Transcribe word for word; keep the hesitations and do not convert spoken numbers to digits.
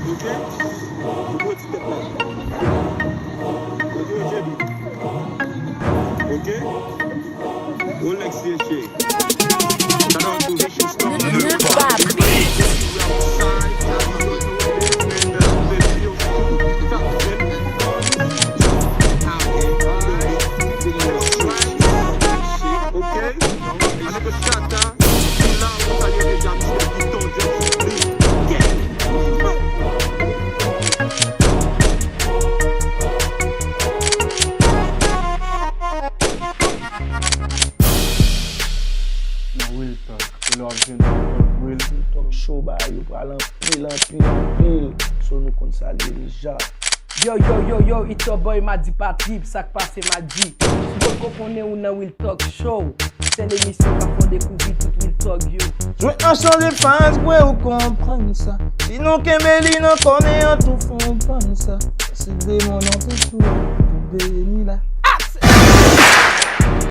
Ok? Ou pran ti tèt la. Ok, J B. Ok? Rolex ye, cheri. Shout out to Haitian Star. Ok? Ann fè sa, la, ou salye deja, Mister Victor James. Nan Real Talk, se la w ap jwenn Real Talk. Real Talk Show, bagay yo pral anpil, anpil, anpil. So, nou konn sa l ye deja. Yo, yo, yo, yo, it's your boy Madi Patip, sa k pase Madi? Si w poko konnen, ou nan Real Talk Show, sèl emisyon k ap fè w dekouvri tout Real Talk yo. Jwenn ansanm de faz, bwe ou konprann sa. Si nou kenbe li nan kò, men an tou fon pann sa. Si demon nan tou sou, pou beni la.